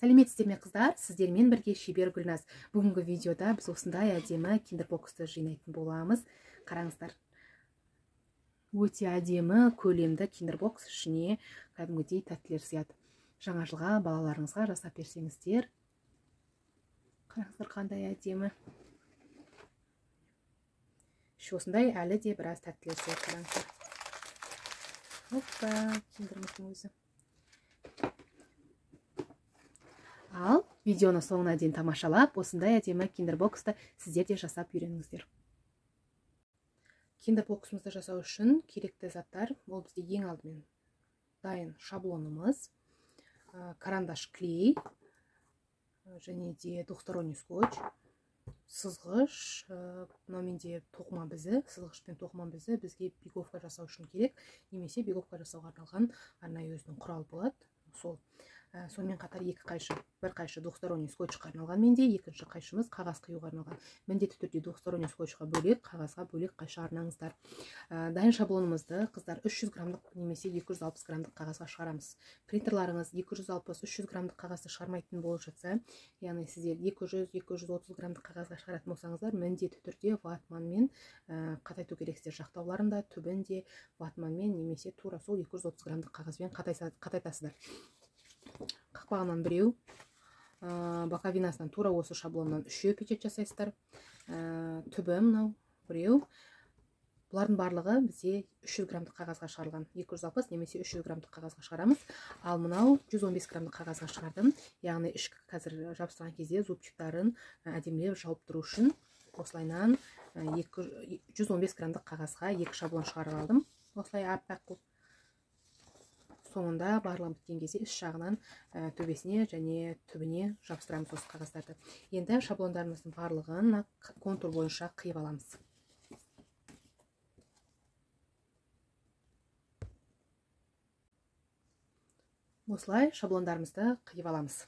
Сәлеметсіздер ме, қыздар? Сіздермен бірге шебер Гүлназ. Бүгінгі видеода біз осындай әдемі киндербоксты жинайтын боламыз. Қараңыздар. Өте әдемі көлемді киндербокс, ішіне кәдімгідей тәттілер сияды. Жаңа жылға балаларыңызға жасап берсеңіздер. Қараңыздар, қандай әдемі. Іші осындай әлі де біраз тәттілер сияды, қараңыздар. Опа, киндеріміздің өзі. Ал видеоны соңына дейін тамашалап, осындай әдемі киндербоксты сіздер де жасап үйреніңіздер. Киндербоксымызды жасау үшін керекті заттар, ол бізде ең алдымен дайын шаблонымыз, карандаш, клей, және де двухсторонний скотч, сызғыш, мынау менде тоқыма бізі, сызғыш пен тоқыма бізі бізге биговка жасау үшін керек, немесе биговка жасауға арналған арнайы өзінің құралы болады. Сол. Сонымен қатар екі қайшы, бір қайшы двухсторонний скотчқа арналған менде, екінші қайшымыз қағаз қиюға арналған. Міндетті түрде двухсторонний скотчқа бөлек, қағазға бөлек қайшы арнаңыздар. Дайын шаблонымызды, қыздар, 300 граммдық немесе 260 граммдық қағазға шығарамыз. Принтерларыңыз 260-300 граммдық қағазды шығармайтын болып жатса, яғни сіздер 200-230 граммдық қағазға шығаратын болсаңыздар, міндетті түрде ватманмен қатайту керексіздер. Жақтауларын да, түбін де ватманмен немесе тура сол 230 граммдық қағазбен қатайтасыздар. Қақпағынан біреу, боковинасынан тура осы шаблоннан үшеу печать жасайсыздар. Түбі мынау біреу. Бұлардың барлығы бізде 300 граммдық қағазға шығарылған. 260 немесе 300 граммдық қағазға шығарамыз. Ал мынау 115 граммдық қағазға шығардым. Яғни ішкі қазір жабыстырған кезде зубчиктарын әдемілеп жауып тұру үшін осылайынан 115 граммдық қағазға екі шаблон шығарып алдым. Осылай аппақ қылып. Соңында барлығы біткен кезде іш жағынан төбесіне және түбіне жабыстырамыз осы қағаздарды. Енді шаблондарымыздың барлығын контур бойынша қиып аламыз. Осылай шаблондарымызды қиып аламыз.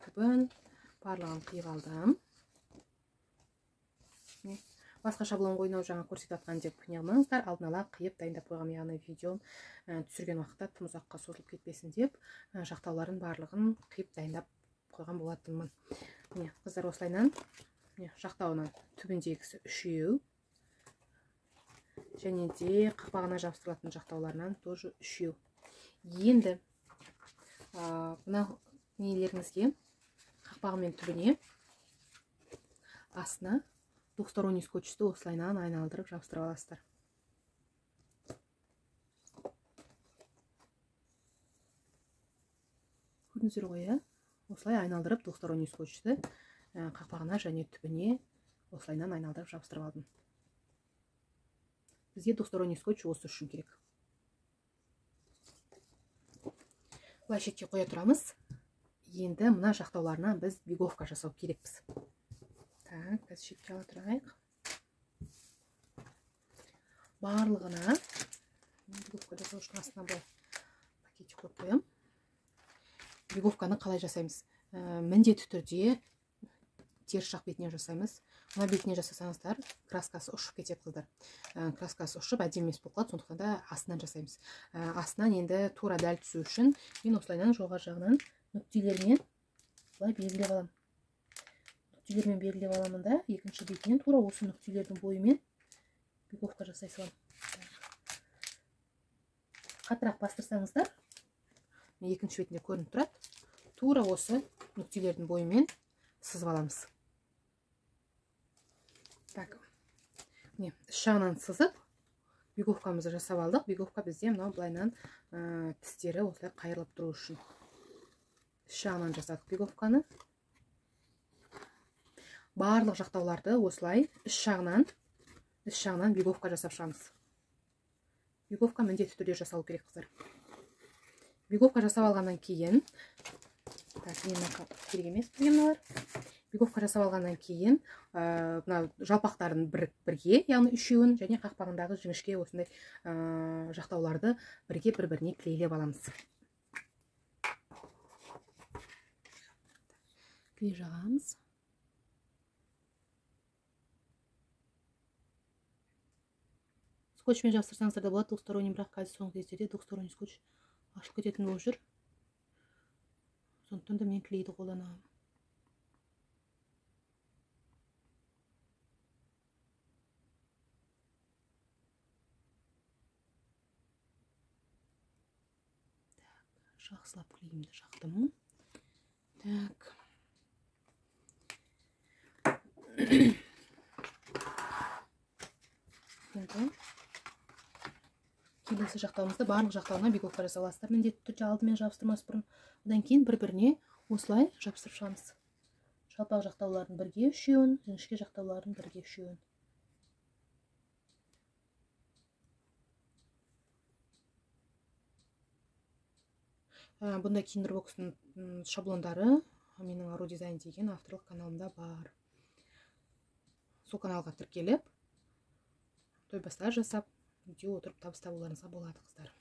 Түбін барлығын қиып алдым. Басқа шаблон қойнау жаңа көрсетіп жатқан деп не қылмаңыздар, алдын ала қиып дайындап қойғам, яғни видео түсірген уақытта тым ұзаққа созылып кетпесін деп жақтауларын барлығын қиып дайындап қойған болатынмын. Міне, қыздар, осылайынан жақтауынан түбіндегісі үшеу және де қақпағына жабыстырылатын жақтауларынан тоже үшеу. Енді мына нелеріңізге, қақпағы мен түбіне, астына двухсторонний скотчты осылайынан айналдырып жабыстырып аласыздар. Көрдіңіздер ғой, иә? Осылай айналдырып двухсторонний скотчты қақпағына және түбіне осылайынан айналдырып жабыстырып алдым. Бізге двухсторонний скотч осы үшін керек. Былай шетке қоя тұрамыз. Енді мына жақтауларына біз биговка жасау керекпіз. Так, қазір шетке ала тұрайық. Барлығына биговка жасау үшін астына былай пакетик қойып қоямын. Биговканы қалай жасаймыз? Міндетті түрде теріс жақ бетінен жасаймыз. Мына бетіне жасасаңыздар, краскасы ұшып кетеді, қыздар. Краскасы ұшып әдемі емес болып қалады, сондықтан да астынан жасаймыз. Астынан енді тура дәл түсу үшін мен осылайынан жоғары жағынан нүктелермен былай белгілеп аламын. Нүктелермен белгілеп аламын да, екінші бетінен тура осы нүктелердің бойымен биговка жасай саламын. Қаттырақ бастырсаңыздар, екінші бетінде көрініп тұрады. Тура осы нүктелердің бойымен сызып аламыз. Так, міне, іш жағынан сызып биговкамызды жасап алдық. Биговка бізде мынау былайынан тістері осылай қайырылып тұру үшін іш жағынан жасадық биговканы. Барлық жақтауларды осылай іш жағынан биговка жасап шығамыз. Биговка міндетті түрде жасалу керек, қыздар. Биговка жасап алғаннан кейін, так, мен керек емес бізге мыналар. Биговка жасап алғаннан кейін, мына жалпақтарын бірге, яғни үшеуін және қақпағындағы жіңішке осындай жақтауларды бірге бір-біріне клейлеп аламыз. Клей жағамыз. Скотчпен жабыстырсаңыздар да болады двухсторонний, бірақ қазір соңғы кездерде двухсторонний скотч ашылып кететін болып жүр. Сондықтан да мен клейді қолданамын. Так, жақсылап клейімді жақтым. Так. Енді келесі жақтауымызды барлық жақтауына биговка жасап аласыздар. Міндетті түрде алдымен жабыстырмас бұрын. Одан кейін бір-біріне осылай жабыстырып шығамыз. Жалпақ жақтауларын бірге үшеуін, жіңішке жақтауларын бірге үшеуін. Бұндай киндербокстың шаблондары менің Ару Дизайн деген авторлық каналымда бар. Сол каналға тіркеліп, тойбастар жасап, үйде отырып табыс табуларыңызға болады, қыздар.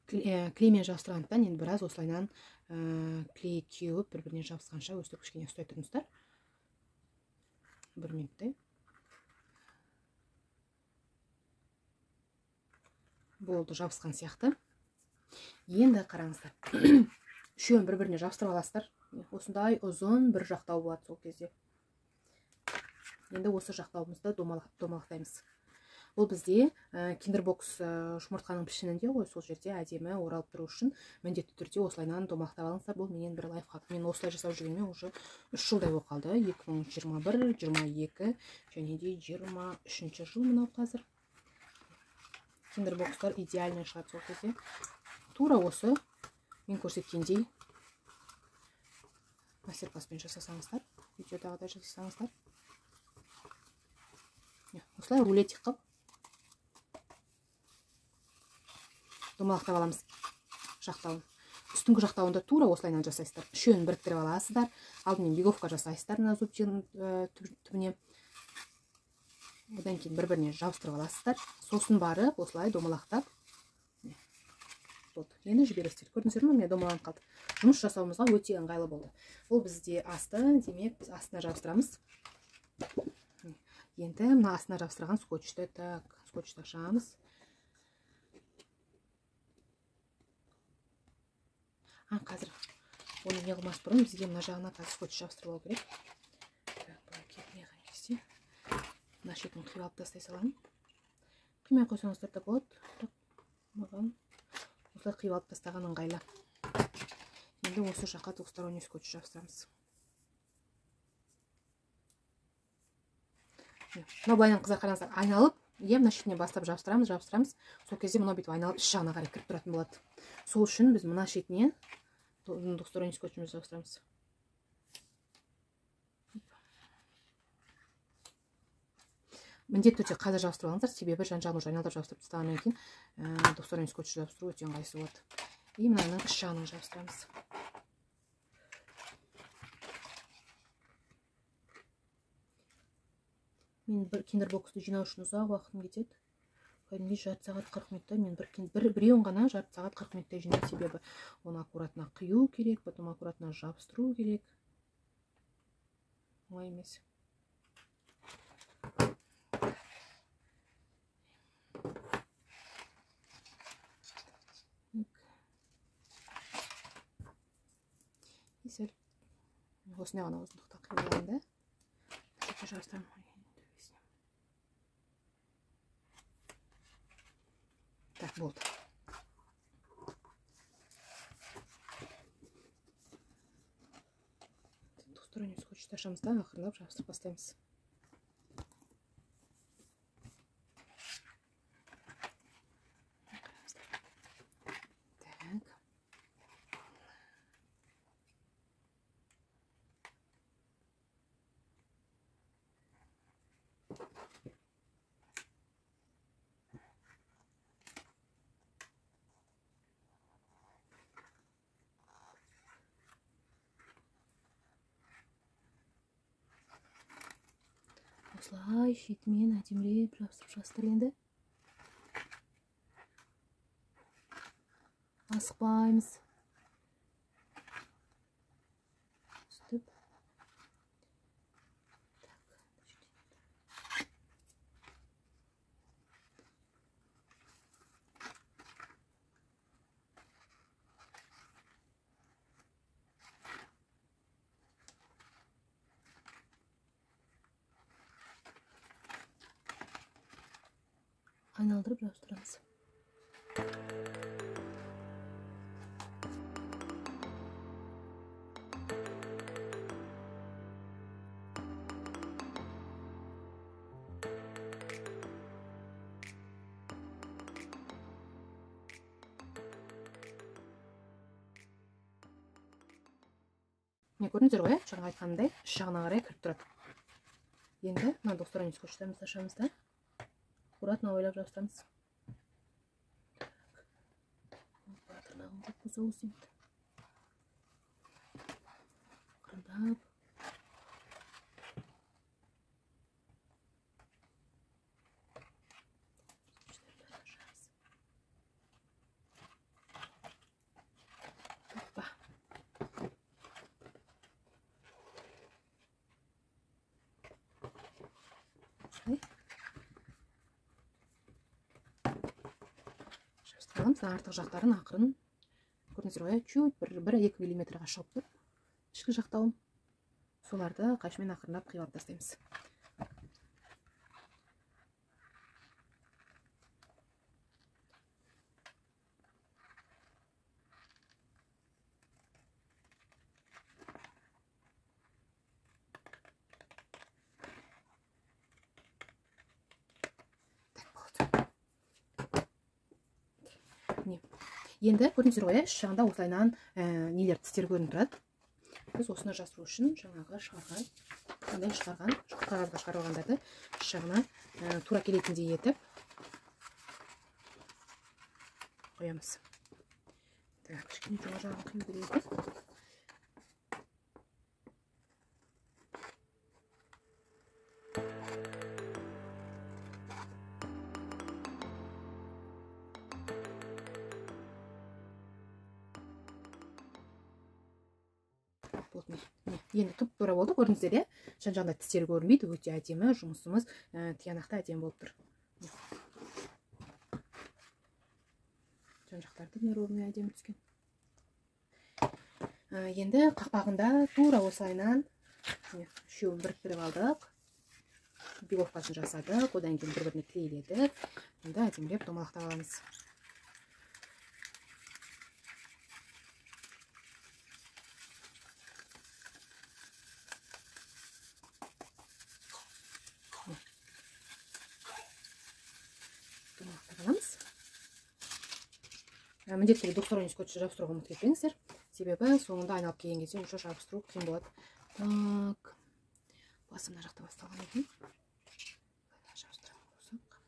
Так. Клеймен жабыстырғандықтан енді біраз осылайынан клей кеуіп бір-біріне жабысқанша өстіп кішкене ұстай тұрыңыздар. Бір минуттай. Болды, жабысқан сияқты. Енді қараңыздар. Үшеуін бір-біріне жабыстырып аласыздар. Осындай ұзын бір жақтау болады сол кезде. Енді осы жақтауымызды домалақтаймыз. Бұл бізде киндербокс жұмыртқаның пішінінде ғой, сол жерде әдемі оралып тұру үшін міндетті түрде осылайынан домалақтап алыңыздар. Бұл менен бір лайфхак. Мен осылай жасап жүргеніме уже 3 жылдай болып қалды. 2021, 22 және де 23 жыл мынау қазір. Киндербокстар идеально шығады сол кезде. Тура осы мен көрсеткендей мастер-класспен жасасаңыздар, видеодағыдай жасасаңыздар. Осылай рулетик қылып домалақтап аламыз жақтауын. Үстіңгі жақтауын да тура осылайынан жасайсыздар. Үшеуін біріктіріп аласыздар. Алдымен биговка жасайсыздар мына зубчигінің түбіне. Одан кейін бір-біріне жабыстырып аласыздар. Сосын барып осылай домалақтап болды. Енді жібересіздер. Көрдіңіздер ме? Міне домаланып қалды. Жұмыс жасауымызға өте ыңғайлы болды. Бұл бізде асты, демек біз астына жабыстырамыз. Енді мына астына жабыстырған скотчты, так, скотчты ашамыз. Қазір оны не қылмас бұрын бізге мына жағына қазір скотч жабыстырып алу керек. Так, былай келіп неған кезде мына шетін қиып алып тастай саламын. Қимай қойсаңыздар да болады, бірақ маған осылай қиып алып тастаған ыңғайлы. Енді осы жаққа двухсторонний скотч жабыстырамыз. Мынау былайынан, қыздар, қараңыздар, айналып, мына шетінен бастап жабыстырамыз, жабыстырамыз. Сол кезде мынау бүйтіп айналып іш жағына қарай кіріп тұратын болады. Сол үшін біз мына шетінен двухсторонний скотчымызды жабыстырамыз. Міндетті түрде қазір жабыстырып алыңыздар, себебі жан жағын уже айналдырып жабыстырып тастағаннан кейін двухсторонний скотч жабыстыру өте ыңғайсыз болады. И мынаның іш жағынан жабыстырамыз. Мен бір киндербоксты жинау үшін ұзақ уақытым кетеді. Кәдімгідей жарты сағат 40 минутта мен біреуін ғана жарты сағат 40 минутта жинаймын, себебі оны аккуратно қию керек, потом аккуратно жабыстыру керек. Оңай емес. И сәл осындай ғана ұзындықта қиып алайын да. Жабыстырамын. Так, болды. Двухсторонний скотчты ашамыз да, ақырындап жабыстырып бастаймыз. Так. Осылай шетімен әдемілеп жабыстырып шығасыздар енді. Асықпаймыз. Сөйтіп. Айналдырып жабыстырамыз. Міне, көрдіңіздер ғой, жаңа айтқанымдай, іш жағына қарай кіріп тұрады. Енді мына двухсторонний скотчтарымызды ашамыз да, аккуратно ойлап жабыстырамыз. Опа, тырнағым жоқ болса осы енді. Ақырындап. Опа. Жабыстыра аламыз. Артық жақтарын ақырын, көрдіңіздер ғой, чуть бір-екі миллиметрға шығып тұр ішкі жақтауын. Соларды қайшымен ақырындап қиып алып тастаймыз. Енді көрдіңіздер ғой, іш жағында осылайынан нелер, тістер көрініп тұрады. Біз осыны жасыру үшін жаңағы шығарған, қандай шығарған, қағазға шығарып алғандарды іш жағына тура келетіндей етіп қоямыз. Так, кішкене жоғары жағын қию керек екен. Енді тұп-тура болды, көрдіңіздер, иә? Жан жағында тістері көрінбейді, өте әдемі жұмысымыз, тиянақты әдемі болып тұр. Жан жақтарды міне ровный әдемі түскен. Енді қақпағында тура осылайынан үшеуін біріктіріп алдық. Биговкасын жасадық, одан кейін бір-біріне клейледік. Енді әдемілеп домалақтап аламыз. Міндетті түрде двухсторонний скотч жабыстыруға ұмытып кетпеңіздер, себебі соңында айналып келген кезде уже жабыстыру қиын болады. Так, басы мына жақта басталған екен. Жабыстыратын болсақ.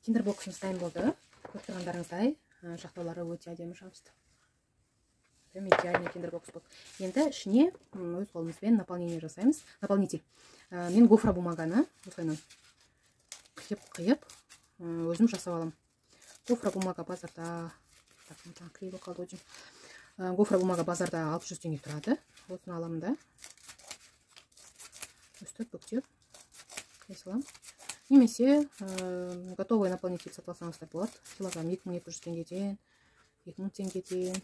Киндербоксымыз дайын болды. Көріп тұрғандарыңыздай, жақтаулары өте әдемі жабысты. Прям идеальный киндербокс болды. Енді ішіне өз қолымызбен наполнение жасаймыз. Наполнитель. Мен гофра бумаганы осылайынан қиып-қиып өзім жасап аламын. Гофра бумага базарда, так, мына клей қалды ғой. Гофра бумага базарда 600 теңге тұрады. Осыны аламын да. Өстіп бүктеп қия саламын. Немесе готовый наполнитель сатып алсаңыздар болады. Килограмм 2200 теңгеден, 2000 теңгеден.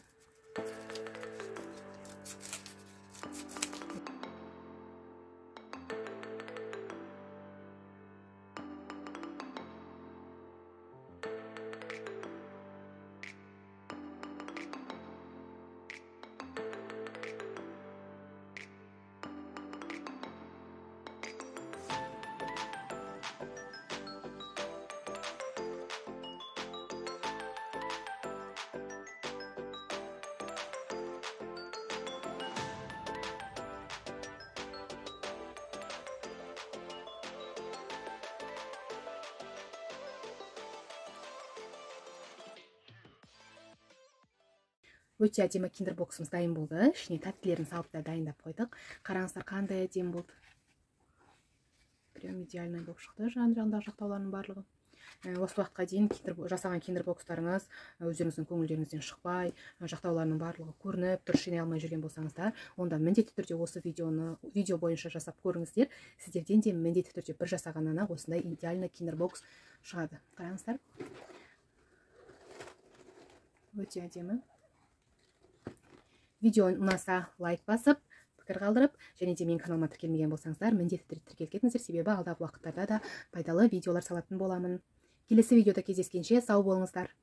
Өте әдемі киндербоксымыз дайын болды. Ішіне тәттілерін салып та дайындап қойдық. Қараңыздар, қандай әдемі болды. Прям идеальный болып шықты жан-жағындағы жақтауларының барлығы. Осы уақытқа дейін жасаған киндербокстарыңыз өздеріңіздің көңілдеріңізден шықпай, жақтауларының барлығы көрініп, дұрыс жинай алмай жүрген болсаңыздар, онда міндетті түрде осы видеоны видео бойынша жасап көріңіздер. Сіздерден де міндетті түрде бір жасағаннан ақ осындай идеальный киндербокс шығады. Қараңыздар. Өте әдемі. Видео ұнаса, лайк басып, пікір қалдырып, және де менің каналыма тіркелмеген болсаңыздар, міндетті түрде тіркеліп кетіңіздер, себебі алдағы уақыттарда да пайдалы видеолар салатын боламын. Келесі видеода кездескенше сау болыңыздар.